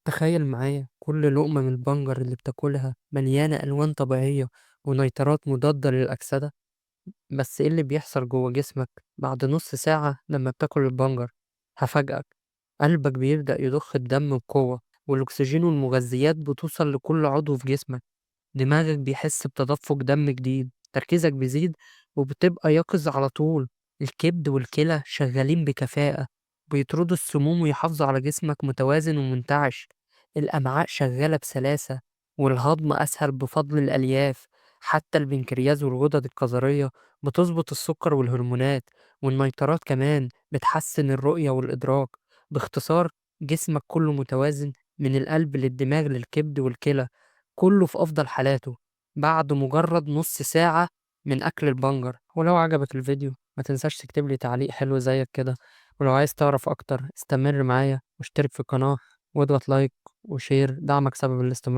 تخيل معايا كل لقمة من البنجر اللي بتاكلها مليانة ألوان طبيعية ونيترات مضادة للأكسدة. بس إيه اللي بيحصل جوه جسمك بعد نص ساعة لما بتاكل البنجر؟ هفاجئك، قلبك بيبدأ يضخ الدم بقوة، والأكسجين والمغذيات بتوصل لكل عضو في جسمك. دماغك بيحس بتدفق دم جديد، تركيزك بيزيد وبتبقى يقظ على طول. الكبد والكلى شغالين بكفاءة، بيطردوا السموم ويحافظوا على جسمك متوازن ومنتعش. الأمعاء شغالة بسلاسة والهضم أسهل بفضل الألياف. حتى البنكرياس والغدد الكظرية بتظبط السكر والهرمونات، والنيترات كمان بتحسن الرؤية والإدراك. باختصار، جسمك كله متوازن من القلب للدماغ للكبد والكلى، كله في أفضل حالاته بعد مجرد نص ساعة من أكل البنجر. ولو عجبك الفيديو ما تنساش تكتب لي تعليق حلو زيك كده، ولو عايز تعرف أكتر استمر معايا واشترك في القناة واضغط like و share، دعمك سبب الاستمرار.